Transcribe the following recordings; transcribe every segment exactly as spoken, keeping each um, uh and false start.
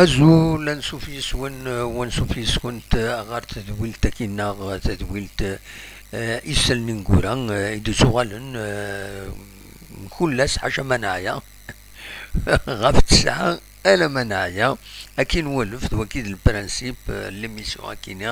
Azul, ansuf yes-wen, eh, u ansuf yes-kent, eh, ɣer tedwilt-agi-nneɣ, eh, tadwilt, eh, Isallen ineggura, eh, i d-ittuɣalen, eh, mkul ass, ḥaca ma neɛya, ɣef ttesɛa alamma neɛya. Akin walef, d waki d lprinsip, eh, n l'émission akini,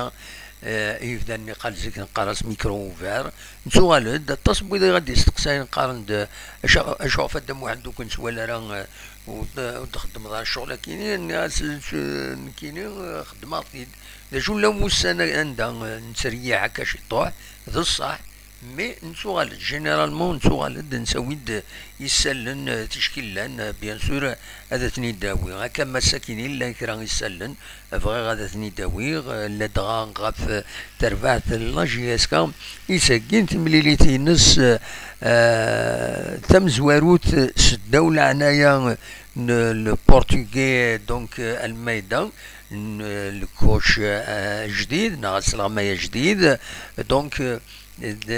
eh, yebdan niqal zik neqqar-as micro ouvert. Nettuɣal-d, aṭas n wid i ɣ-d-yesteqsayen qqaren-d, eh, acu, acu ɣef Dda Muḥend ur k-nettwali ara, eh, ur d-, ur d-txeddmeḍ ara ccɣel akini? Nniɣ-as, eh, nekkini, eh, xeddmeɣ-t-id. D acu, llan wussan anda, eh, nettreyyiḥ akka ciṭuḥ, d ṣṣeḥ, mais nettuɣal-d, généralement nettuɣal-d, nettawi-d isallen, eh, ticki llan, eh, bien sûr, ad ten-id-awi. Akka ma sakkin llan kra isallen, bɣiɣ ad ten-id-awiɣ, eh, ladɣa ɣef, eh, terbaɛt n la J S K, i s-heggin timlilit-ines, eh, eh, tamezwarut s ddaw leɛnaya n le portugais, donc, eh, Almeida, n, eh, le coach, eh, ajdid, neɣ asleɣmay ajdid. Donc, eh,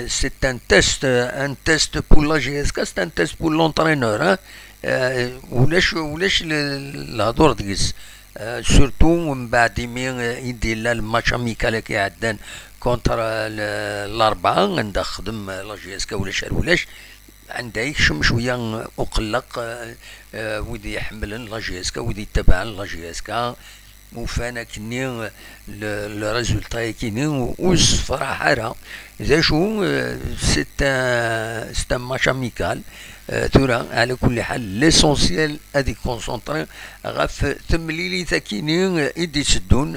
c'est un test, un test pour la J S K, c'est un test pour l'entraîneur, hein. Eh, ulac, ulac le-, lehdur deg-s. Eh, surtout mbeɛd imi, eh, i d-yella le match amical i iɛeddan contre, eh, le-, l'Arbaɛa, anda xdem, eh, la J S K ulac ar ulac, anda yekcem cwiya uqelleq, eh, eh, wid iḥemmlen la J S K, wid yettabaɛen la J S K, ufan akkenni le, le résultat akkenni ur, ur yessefraḥ ara. D acu, eh, c'est un, c'est un match amical. Eh, tura, ɛla kulli ḥal, l'essentiel ad yekkonsenṭri ɣef temlilit akkenni, eh, i d-itteddun,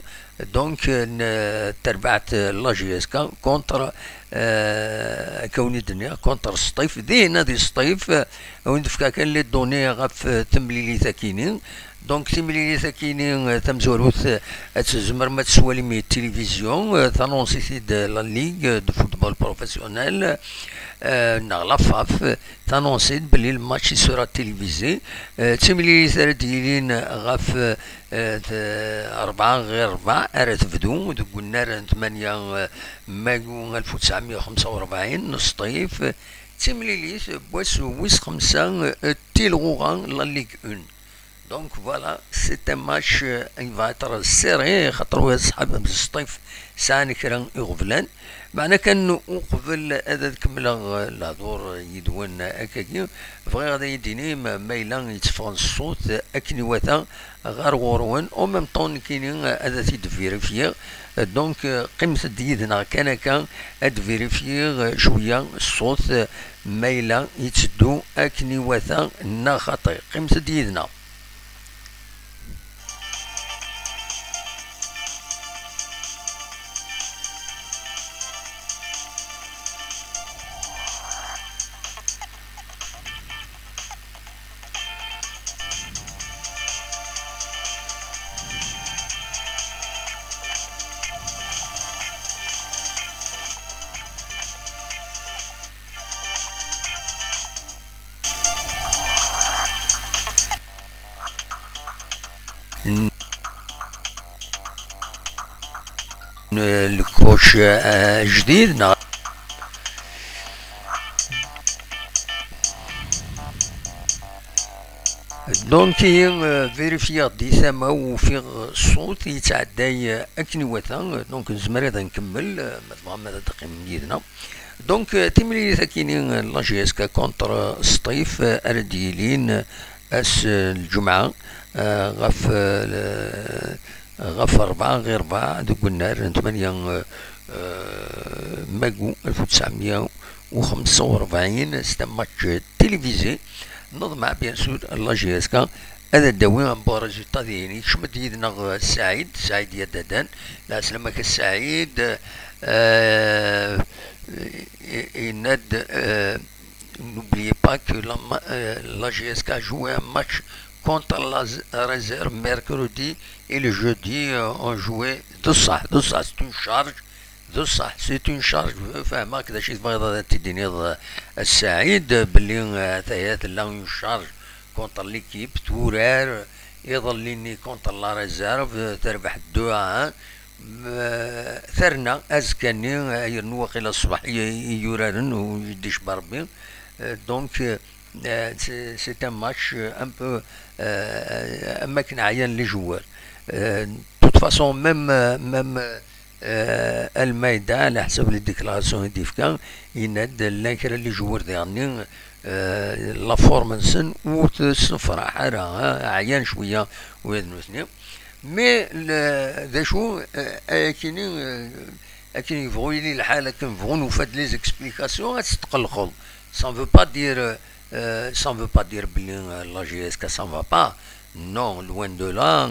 donc, eh, n, eh, terbaɛt, eh, la J S K contre, eh, akka wen-d-nniɣ, contre Sṭif. Dihin ad Sṭif, eh, ad wen-d-fkeɣ kan les données ɣef, eh, temlilit akkenni. Donc, timlilit akkenni, eh, tamezwarut, eh, ad tzemrem ad tt-twalim i tilivizyu, eh, tanonsit-id, eh, la Ligue de football professionnel, eh, neɣ la FAF, eh, tanonsit belli le match i sera télévisé. Eh, d timlilit ara d-yilin ɣef, eh, eh, t-, rebɛa ɣir rebɛa ara tebdu deg unnar n tmanya, eh, mayu alef u tesɛemya u xemsa u rebɛin, n Sṭif. D timlilit n wass wis xemsa, eh, n tilɣuɣa, la Ligue un. Donc voilà, c'est un match, euh, il va être serré, xaṭer wa ṣṣḥab n Sṭif sɛan kra iɣeblan. Meɛna kan uqbel ad, ad kemmleɣ, euh, lehdur yid-wen akkagi, bɣiɣ ad iyi-d-tinim ma yella yetteffeɣ ṣṣut akken iwata ɣer ɣur-wen, en même temps nekkini ad t-id-vérifier. Donc, euh, qqimet-d yid-neɣ kan akka ad vérifier, euh, cwiya ṣṣut, euh, ma yella yetteddu akken iwata neɣ xaṭi. Qqimet-d yid-neɣ. Le coach, euh, جديد, non. Donc, euh, vérifier di tama ufiɣ ṣṣut yettɛedday, euh, akken iwata. Donc, nezmer ad nkemmel, euh, ma tebɣam ad teqqimem yid-neɣ. Donc, euh, timlilit akini, euh, la J S K contre Sṭif, euh, ara d-yilin, euh, ass, euh, lǧemɛa, euh, ɣef, euh, le-, ɣef rebɛa ɣir rebɛa deg unnar n tmanya, euh, euh, magu alef u tesɛemya u xemsa u rebɛin, c'est un match télévisé. Neḍmeɛ, bien sûr, la J S K ad d-tawi un bon résultat dihin. Yekcem-d yid-neɣ, euh, Saɛid, Saɛid Yadadan. Lɛeslama-k a Saɛid. Euh, yenna-d, euh, n'oubliez pas que la ma-, euh, la J S K a joué un match contre la z-, réserve mercredi et le jeudi, euh, on jouait. D ṣṣeḥ, d ṣṣeḥ, c'est une charge. D ṣṣeḥ, c'est une charge. Fehmeɣ-k d acu i tebɣiḍ ad t-id-tiniḍ, euh, a Saɛid, belli, euh, ataya tella une charge contre l'équipe, turar iḍelli-nni contre la réserve, euh, terbeḥ deux à un. M-, terna azekka-nni, eh, yernu waqila ṣṣbeḥ i, i yuraren, ur yi-d-icba Rebbi. Eh, donc, eh, Euh, c'est c'est un match, euh, un peu, euh, am akken ɛyan les joueurs. Euh, de toute façon, même, euh, même, euh, Almeida, ɛla ḥsab les déclarations i d-yefka, yenna-d llan kra les joueurs diɣenni, euh, la forme-nsen ur tessefraḥ ara, hein, ɛyan cwiya ula d nutni. Mais le, d acu, euh, akini, euh, akken yebɣu yili lḥal, akken bɣu nufa-d les explications, ad tetqellqeḍ. Ça ne veut pas dire, euh, ça ne veut pas dire belli, euh, la J S K ça ne va pas. Non, loin de là.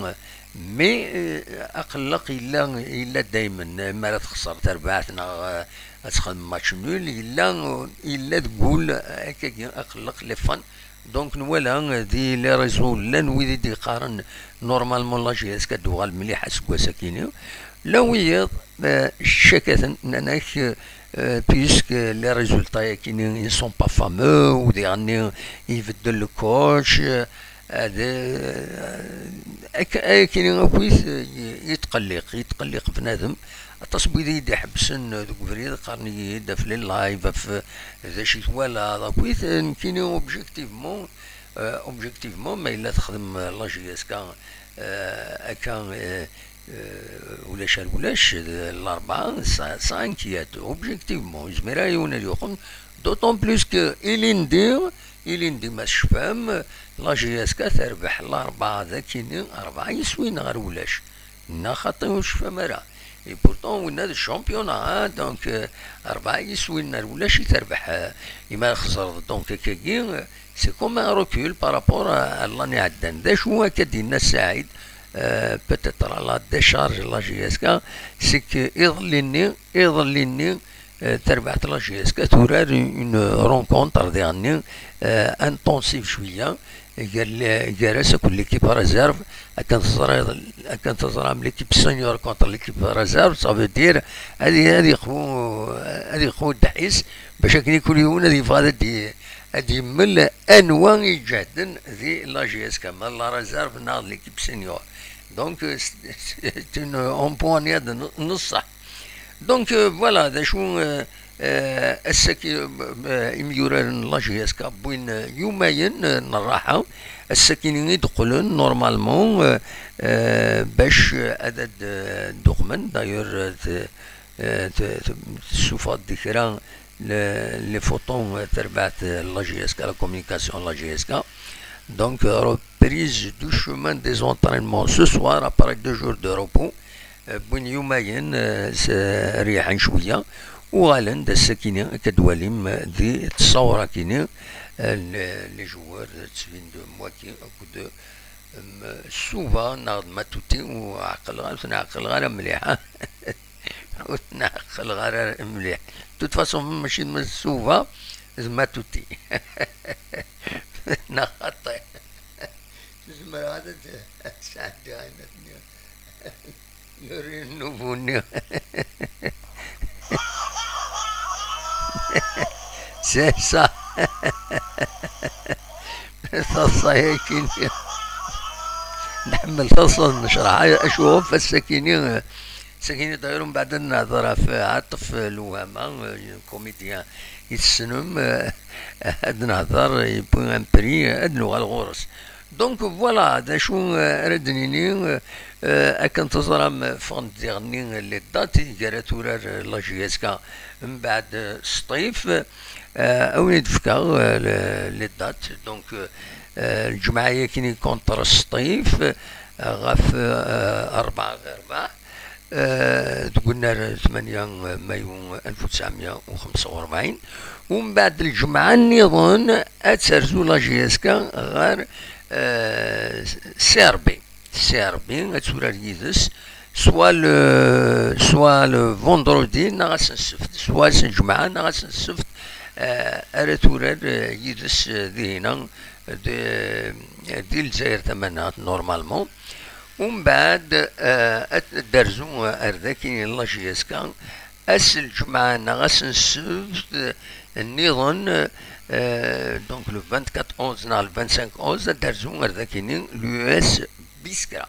Mais, euh, aqelleq yella, yella daymen, mi ara texṣer terbaɛt neɣ, euh, ad texdem match nul, yella, yella deg wul, euh, akkagi, aqelleq, les fans. Donc nwala, euh, di les réseaux llan wid i d-yeqqaren normalement la J S K ad d-tuɣal mliḥ aseggas-akini. Llan wiyiḍ, euh, ccakaten, nnan-ak, euh, euh, puisque les résultats-akini ils ne sont pas fameux, ou diɣenni ibeddel le coach, euh, ad, euh, ak-, akini akkit, euh, yetqelliq, yetqelliq bnadem. Aṭas n wid i d-iḥebsen deg ubrid, qqaren-iyi-d ɣef les lives, ɣef, euh, d acu i twalaḍ, akkit, euh, nekkini objectivement, euh, objectivement, ma yella texdem, euh, la J S K, euh, akka, euh, euh, ulac ar ulac, d-, l'Arbɛa, ça, ça inquiète, objectivement, yezmer ara yiwen ad yuqem, d'autant plus que ilindi, ilindi ma tecfam, la J S K terbeḥ l'Arbɛa d akini, rebɛa yiswi neɣ ar ulac. Neɣ xaṭi ur tecfam ara. Et pourtant, winna d championnat, hein, donc, euh, rebɛa yiswi neɣ ar ulac i terbeḥ, euh, imi ara xeẓreḍ, donc, akkagi, euh, c'est comme un recul par rapport à, à l'année iɛeddan. D acu akka d-yenna Saɛid, euh, peut-être à la décharge la J S K, c'est que iḍelli-nni, iḍelli-nni, euh, terbaɛt la J S K turar une rencontre diɣenni, euh, intensive cwiya, gar, gar-as akked l'équipe réserve, akken teẓriḍ, akken teẓram l'équipe senior contre l'équipe réserve, ça veut dire ad, ad yeqwu, ad yeqwu ddḥis, bac akken kul yiwen ad yebɣu ad d-, ad yemmel anwa i iǧehden di la J S K, ma la réserve neɣ d l'équipe senior. Donc, euh, c'est, c'est une empoignade n-, n ṣṣeḥ. Donc, euh, voilà, d acu, euh, euh, ass-agi, euh, imyuraren n la J S K wwin, euh, yumayen, euh, n rraḥa. Ass-agi i d-qqlen, normalement, euh, euh, bac, euh, ad, ad, euh, d-uqmen. D'ailleurs, euh, t-, euh, t-, t-, tessufeɣ-d kra le-, les photos, euh, terbaɛt, euh, la J S K, la communication n la J S K. Donc, euh, reprise du chemin des entraînements ce soir après deux jours de repos. Euh, wwin yumayen, euh, s-, rriḥen cwiya, uɣalen-d ass-akini, akka d-twalim, euh, di tṣawra-kini, euh, les, les joueurs, euh, ttbin-d am waki, akked, euh, Suva, neɣ d Matuti, ur ɛqleɣ, ur ten-ɛqleɣ ara mliḥ. Ur ten-ɛqleɣ ara mliḥ. De toute façon, mačči d Suva, d Matuti. Neɣ xaṭi. Zemreɣ ad, ad sɛeddiɣ ayennat-nni. Yuri n ubu-nni. C'est ça. Taḍsa-yagi-nni. Nḥemmel taḍsa n nnecraḥ. Acu ɣef ass-agi-nni, ass-agi-nni d'ailleurs, mbeɛd ad nehder ɣef Ɛaṭef Lewhama, comédien i tessnem, ad nehder, yewwi un prix, ad nuɣal ɣur-s. Donc voilà, d acu, euh, ara d-nini, euh, euh, akken teẓram, euh, ffɣen-d diɣenni, euh, les dates i gar ad turar, euh, la J S K mbeɛd, euh, Sṭif, euh, a wen-id-fkeɣ, euh, le-, les dates. Donc, euh, euh, lǧemɛa-yagi-nni contre Sṭif, euh, ɣef, euh, rebɛa ɣer rebɛa. Eh, deg unnar tmanya mayu alef u tesɛemya u xemsa u rebɛin, umbeɛd lǧemɛa nniḍen ad terzu la J S K ɣer, eh, Serbie. Serbie ad turar yid-s, soit le, soit le vendredi neɣ ass n ssebt, soit ass n lǧemɛa neɣ ass n ssebt, eh, ara turar, eh, yid-s, eh, dihina, di, di Lezzayer tamaneɣt, normalement. Umbeɛd, eh, ad d-terzu ar daki la J S K, ass n lǧemɛa neɣ ass n ssebt, eh, nniḍen, eh, donc le vingt-quatre onze neɣ le vingt-cinq onze, ad d-terzu ar dakini l'U S Biskra.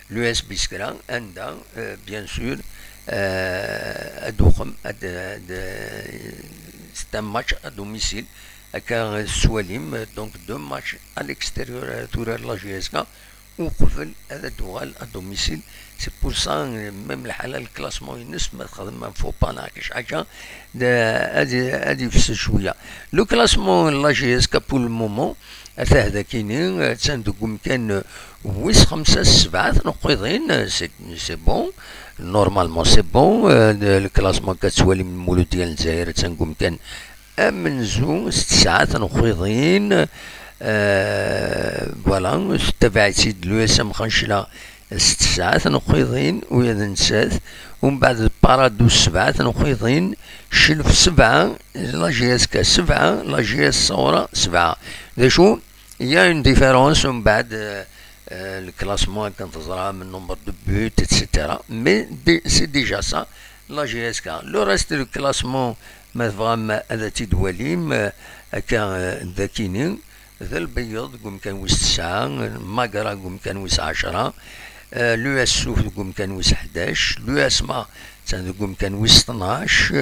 L'U S Biskra, anda, eh, bien sûr, eh, ad uxem, ad, ad, c'est un match à domicile, Akka tettwalim, donc, deux matchs à l'extérieur ara turar la J S K uqbel ad d-tuɣal à domicile. C'est pour ça, même le classement-ines ma txedmem faux pas neɣ kac ḥaǧa, ad yefses cwiya. Le classement n la J S K pour le moment, atah dakini, attan deg umkan wis xemsa s sebɛa tneqqiḍin. C'est bon. Normalement, c'est bon. Le classement akka tettwalim n Muludya n Lezzayer, attan deg umkan amenzu s tesɛa tneqqiḍin. Voilà, tettabaɛ-itt-id l'U S M Xancla s tesɛa tneqqiḍin, ula d nettat. Umbeɛd Parado s sebɛa tneqqiḍin, Cclef sebɛa, la J S K sebɛa, la J S Saoura sebɛa. D acu? Il y a une différence, umbeɛd, le classement, akken teẓram, le nombre de buts, et cetera. Mais c'est déjà ça, la J S K. Le reste du classement, ma tebɣam ad t-id-twalim, akka, dakini, d Lbeyyeḍ deg umkan wis tesɛa, Magra deg umkan wis ɛecra, l'U S Suf deg umkan wis ḥdac, l'U S Ma attan deg umkan wis tnac,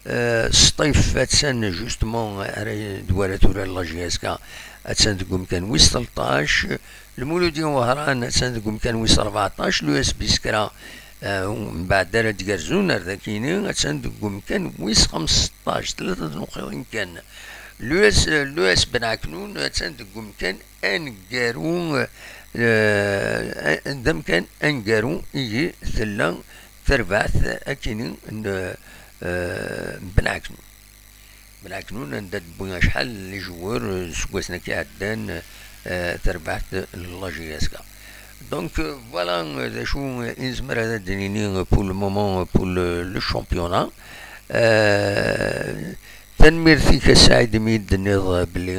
Sṭif attan justement ara d wara tura la J S K, attan deg umkan wis tleṭṭac, Lmuludya Wehran attan deg umkan wis rbeɛṭac, l'U S Biskra mbeɛd ara d-yerzun ar dakini, attan deg umkan wis xemseṭṭac, tlata tneqqiḍin kan. L'U S, l'U S Benɛeknun attan deg umkan aneggaru, d amkan aneggaru igi tella terbaɛt akini n Benɛeknun. Benɛeknun anda d-wwi acḥal n lijewwer seg wass-nni iɛeddan, terbaɛt n la J S K. Donc, voilà d acu i nezmer ad d-nini pour le moment pour le championnat. Tanemmirt-ik a Saɛid imi i d-tenniḍ belli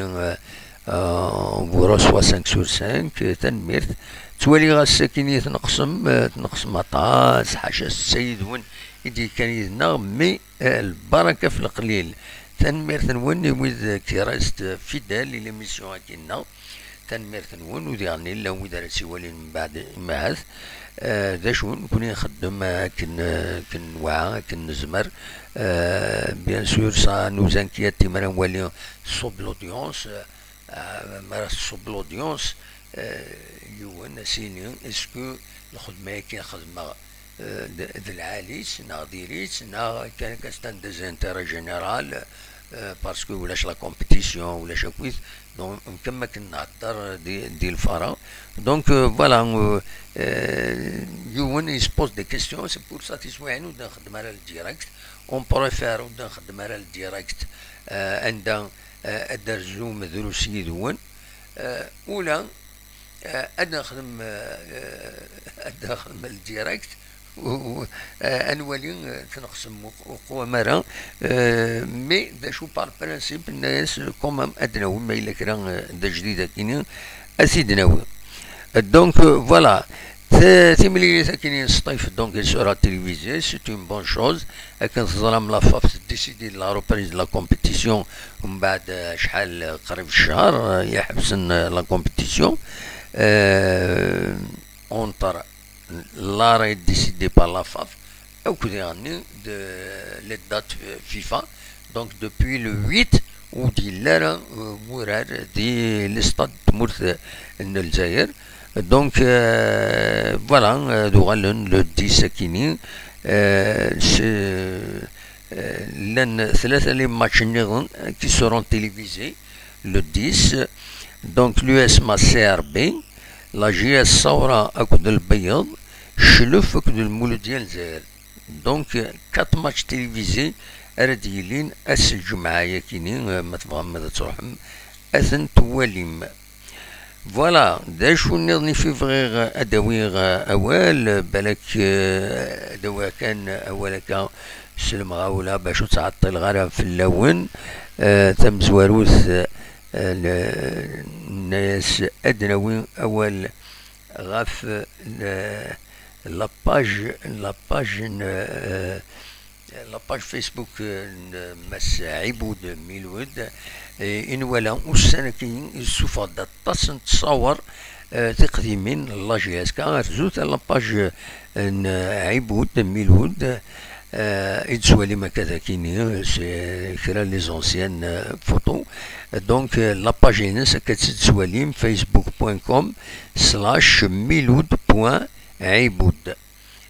on vous reçoit cinq sur cinq. Tanemmirt. Ttwaliɣ ass-akini tneqsem, tneqsem aṭas, ḥaca setta yid-wen i d-yekkan yid-neɣ, mais lbaraka f leqlil. Tanemmirt-nwen i wid qui restent fidèles i l'émission-agi-nneɣ. Tanemmirt-nwen, u diɣen llan wid ara tt-iwalin mbeɛd, ahat. D acu, nekni nxeddem akken, akken newɛa, akken nezmer. Bien sûr, ça nous inquiète imi ara nwali tṣubb l'audience. Mi ara tṣubb l'audience, yiwen a s-yini, est-ce que lxedma-agi xedmeɣ d lɛali-tt neɣ diri-tt neɣ kan, kan c'est un désintérêt général, parce que ulac la compétition, ulac akk-it, donc, am akken nhedder di, di lfara. Donc, voilà, yiwen il se pose des questions, c'est pour ça tiswiɛin ur d-nxeddem ara le direct. On préfère ur d-nxeddem ara le direct, anda ad d-terzum drus yid-wen, ula ad nexdem, ad nexdem le direct, ad nwali tneqsem uqwam ara, mais d acu par principe nenna-yas quand même ad d-nawi ma yella kra d ajdid akini ad t-id-nawi. Donc, voilà. Timlilit akini n Sṭif, donc, il sera télévisé, c'est une bonne chose. Akken teẓram, la FAF décide de la reprise de la compétition mbeɛd acḥal, qrib ccher, i ḥebsen la compétition, entre l'arrêt décidé par la FAF akked diɣenni de les dates FIFA. Donc, depuis le huit ur d-yelli ara wurar di l'stade n tmurt n Lezzayer. Donc, voilà, ad uɣalen le dix akini. Llan tlata les matchs nniḍen qui seront télévisés le dix. Donc, l'U S M A C R B, la J S Saoura akked Lbeyyeḍ, Cclef akked Lmuludya n Lezzayer. Donc, quatre matchs télévisés ara d-yilin ass n lǧemɛa-yakini, ma tebɣam ad truḥem ad ten-twalim. Voilà, d acu nniḍen i fi bɣiɣ ad d-awiɣ awal, balak ad awiɣ kan awal akka s lemɣawla bac ur ttɛeṭṭileɣ ara fell-awen. Tamezwarut, nenna-yas ad d-nawi awal ɣef la page, la page n la page Facebook n Mass Ɛibud Milud, i nwala ussan-agi yessufeɣ-d aṭas n ttṣawer tiqdimin n la J S K. Rzu ta la page n Ɛibud Milud, Euh, i d-tettwalim akka d akini, c'est kra les anciennes euh, photos. Donc euh, la page-ines akka tt-id-tettwalim, facebook point com slash miloud point iboud.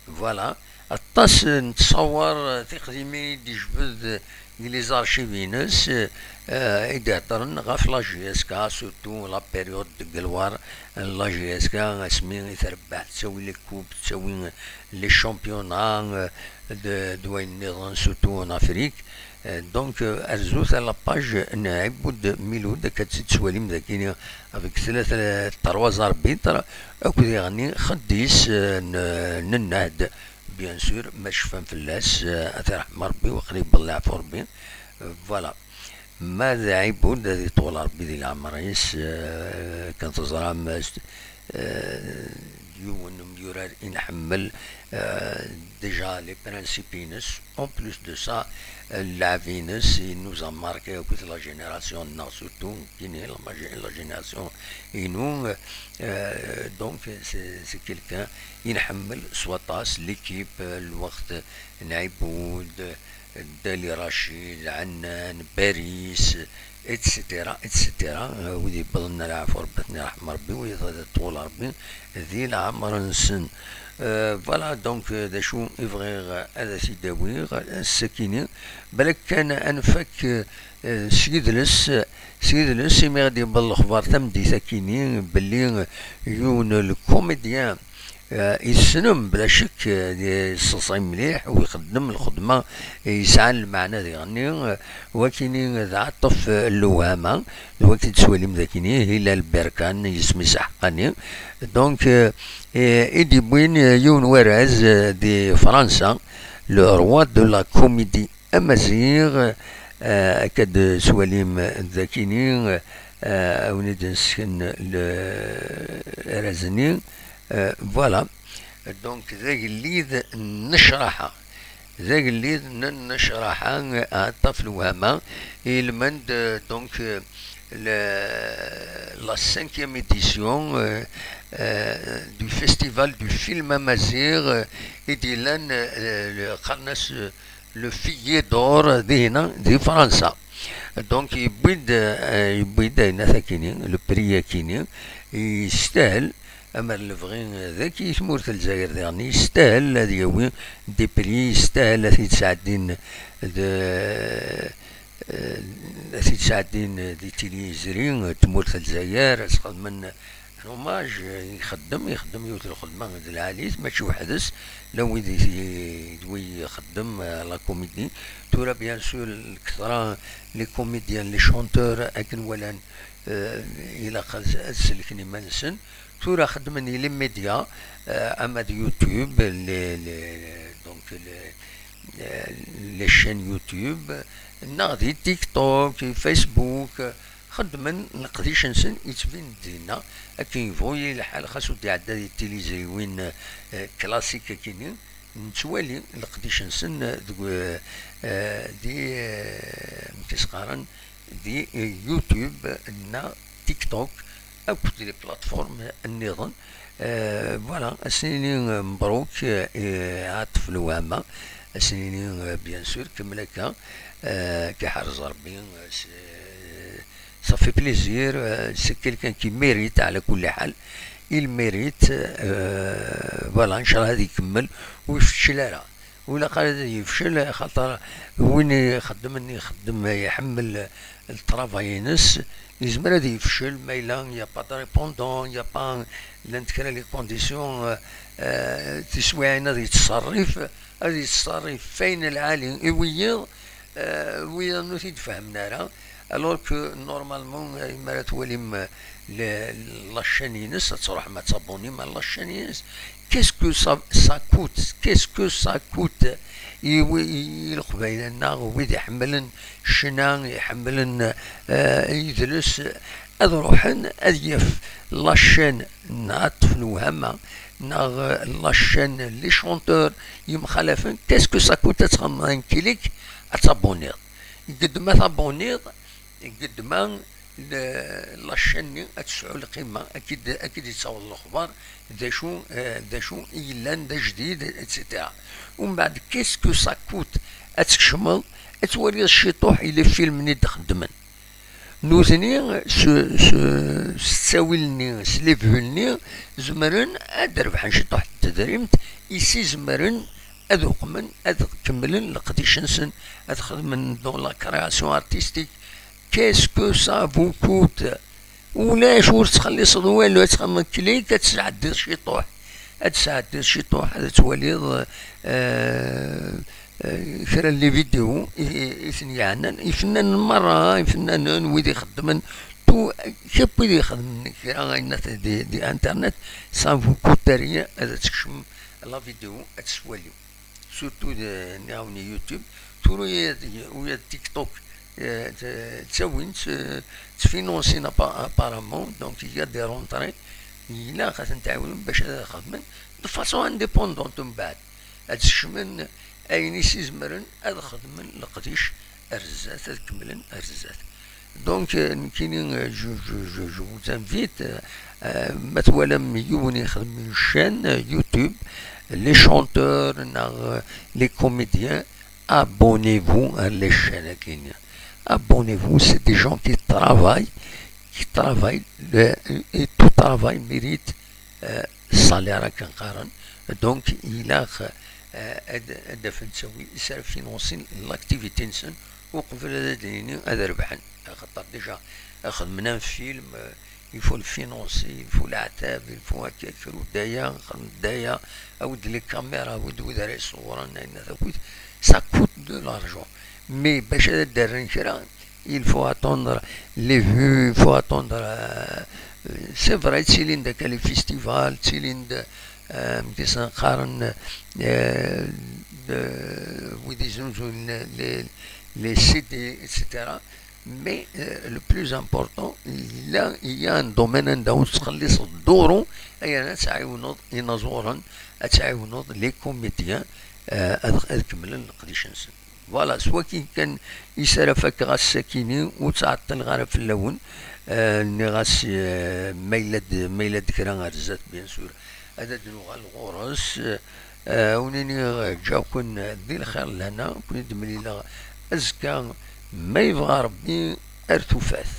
Voilà. Aṭas n ttṣawar tiqdimin i d-yejbed deg les archives-ines, euh, i d-iheddren ɣef la J S K, surtout la période de gloire n la J S K, asmi i trebbeḥ tettawi les coupes, tettawi les championnats euh, de, de wayen nniḍen, surtout en Afrique. Euh, donc euh, arzut à la page n Iboud Miloud, akka tt-id-tettwalim dagi avec tlata, trois arbitres akked iɣenni xeddis euh, n n nnehd, bien sûr, ma cfan fell-as euh, ad t-iṛḥem Ṛebbi, waqila yewweḍ leɛfu Ṛebbi. Euh, voilà. Ma d Iboud, ad iṭwel Ṛebbi di leɛmeṛ-is, euh, kan teẓram euh, yiwen n umyurar i nḥemmel euh, déjà les principes-ines, en plus de ça euh, lɛeb-ines i nous a marqué akked la génération-nneɣ, surtout kini la génération-inu. Euh, donc c'est quelqu'un i nḥemmel s waṭas, l'équipe, lweqt n Iboud, Dali Racid, Ɛennan, Baris, et cetera, et cetera. Wid yewwḍen ar leɛfu Ṛebbi ad ten-iṛḥem Ṛebbi, wid ad ṭwel Ṛebbi di leɛmeṛ-nsen. Euh, voilà, donc euh, d acu i bɣiɣ ad as-id-awiɣ ass-akini, balak kan ad nfak euh, s yidles, s yidles imi ad d-yewweḍ lexbar tameddit akini belli yiwen n lkumidyan Eh, yessnem bla ccek eh, yeṣṣeṣay mliḥ u ixeddem lxedma yesɛan lmeɛna diɣenni, eh, wakini d Ɛaṭef Lewhama, d waki tettwalim dakini, Hilal Berkan yisem-is aḥeqqani. Donc eh, eh, i d-yewwin eh, yiwen warraz eh, di Fransa, le roi de la comédie amaziɣ, eh, akka d-tettwalim dakini, eh, a wen-id-nesken arraz-nni. Euh, voilà. Donc d agellid n nnecraḥa, d agellid n nnecraḥa, Ɛaṭef Lewhama, ilmend donc euh, la cinquième édition euh, euh, du festival du film amaziɣ euh, i d-yellan euh, qqaren-as euh, le Figuier d'Or dihina di Fransa. Donc yewwi-d euh, yewwi-d ayen akini, le prix akini, yestahel. Amer lebɣi d aki i tmurt n Lezzayer diɣen yestahel ad yawi dipli, yestahel ad t-id-sɛeddin d eh, ad t-id-sɛeddin di tili yezri tmurt n Lezzayer, ad s-xedmen un hommage. Ixeddem, ixeddem yiwet n lxedma d lɛali-t, mačči weḥd-s, la wid i d wi ixeddem eh, la comédie. Tura bien sûr lketṛa les comédiens, les chanteurs akken walan eh, ilaq ad ad selken iman-nsen. Tura xeddmen i les médias, eh, ama d YouTube, les, les, donc les, eh, les chaînes YouTube, neɣ di TikTok, i Facebook, xeddmen leqdic-nsen yettbin-d dinna. Akken yebɣu yili lḥal, xas ur d-iɛedda di tilizriwin eh, classique akini, nettwali leqdic-nsen deg eh, di eh, amek i s-qqaren, di eh, YouTube neɣ TikTok akked les plateformes nniḍen. Eh, voilà, ad s-nini eh, mebruk eh, i Ɛaṭef Lewhama, ad s-nini eh, bien sûr kemmel akka, eh, k-iḥrez Ṛebbi, eh, s- ça fait plaisir, euh, c'est quelqu'un qui mérite على كل حال, il mérite, euh, voilà, nchallah ad ikemmel ur ifeccel ara. Ur ilaq ara ad yefcel, xaṭer win ixeddmen, ixeddem, iḥemmel le travail-ines, yezmer ad yefcel ma yella y a pas de répondant, y a pas, llant kra les conditions, euh, euh, tiswiɛin ad yettṣerrif, ad yettṣerrif f ayen lɛali i wiyiḍ, euh, wiyiḍ ur t-id-fehmen ara, alors que normalement euh, mi ara twalim euh, le- la chaîne-ines, ad truḥem ad tabunim ar la chaîne-ines. Qu'est-ce que ça, ça coûte? Qu'est-ce que ça coûte? I wi- i Leqbayel-nneɣ, wid iḥemmlen ccna, iḥemmlen euh, idles, ad ruḥen ad yaf la chaîne n Ɛaṭef Lewhama neɣ euh, la chaîne les chanteurs yemxalafen. Qu'est-ce que ça coûte? Ad txedmeḍ un clic, ad tabuniḍ. Ged ma tabuniḍ, ged ma la chaîne-nni ad tesɛu lqima, ad k-id-, ad k-id-yettaweḍ lexbar d acu, eh, d acu i yellan d ajdid, et cetera. Umbeɛd, qu'est-ce que ça coûte? Ad tkecmeḍ, ad twaliḍ ciṭuḥ i les films-nni d-xeddmen. Nutni s, s, s ttawil-nni, s les vues-nni, zemren ad rebḥen ciṭuḥ n tedrimt, i s-izemren ad uqmen, ad kemmlen leqdic-nsen, ad xedmen dans la création artistique. Qu'est-ce que ça vous coûte? Ulac, ur tettxelliṣeḍ walu, ad txedmeḍ klik, ad tesɛeddiḍ ciṭuḥ, ad tesɛeddiḍ ciṭuḥ, ad twaliḍ, eh, eh, kra n les vidéos i, i ten-yeɛnan, ifennanen merra, ifennanen, wid ixeddmen, tu, kif wid ixeddmen kra ayennat di, di internet, ça vous coûte rien, ad tkecmem la vidéo, ad tt-twalim. Surtout de, nniɣ-awen, YouTube. Tura ula d, ula d TikTok, eh, t-, ttawin-tt, eh, ttfinansin appa-, apparemment, donc il y a des rentrées, ilaq ad ten-tɛiwnem bac ad xedmen de façon indépendante mbeɛd. Ad skecmen ayen i s-izemren ad xedmen leqdic ar zdat, ad kemmlen ar zdat. Donc, euh, nekkini, euh, je, je, je, je vous invite, euh, euh, ma twalam yiwen ixdem une chaîne, euh, YouTube, les chanteurs, neɣ, euh, les comédiens, abonnez-vous à les chaînes-agi. Abonnez-vous, c'est des gens qui travaillent, qui travaillent, euh, et tout travail mérite, euh, salaire, akken qqaren. Donc, ilaq, euh, ad, ad d-afen ttawil, s ara finansin l'activité-nsen, uqbel ad d-nini ad rebḥen. Axaṭer déjà, xedmen un film, euh, il faut le financer, il faut leɛtab, il faut akka, kra daya, xedmen daya, awi-d les caméras, awi-d wid ara iṣewwren, ayen akk, ça coûte de l'argent. Mais bac ad d-rren kra, il faut attendre les vues, il faut attendre, euh, c'est vrai, ttilin-d akka les festivals, ttilin-d, euh, amek i sen-qqaren, euh, de, wid izunzun les, les C D, et cetera. Mais, euh, le plus important, il y a, il y a un domaine anda ur tettxelliṣeḍ duru, ayen ad tɛiwneḍ inaẓuren, ad tɛiwneḍ les comédiens, euh, ad, ad kemmlen leqdic-nsen. Voilà, s wakken kan i s ara fakeɣ ass-akini, ur ttɛeṭṭileɣ ara fell-awen. Euh, nniɣ-as, euh, ma yella-d, ma yella-d kra ar zdat, bien sûr, ad d-nuɣal ɣur-s. Euh, ur nini, euh, ǧǧaw-ken di lxir lehna, ken-id-mlileɣ azekka, ma yebɣa Rebbi, ar tufat.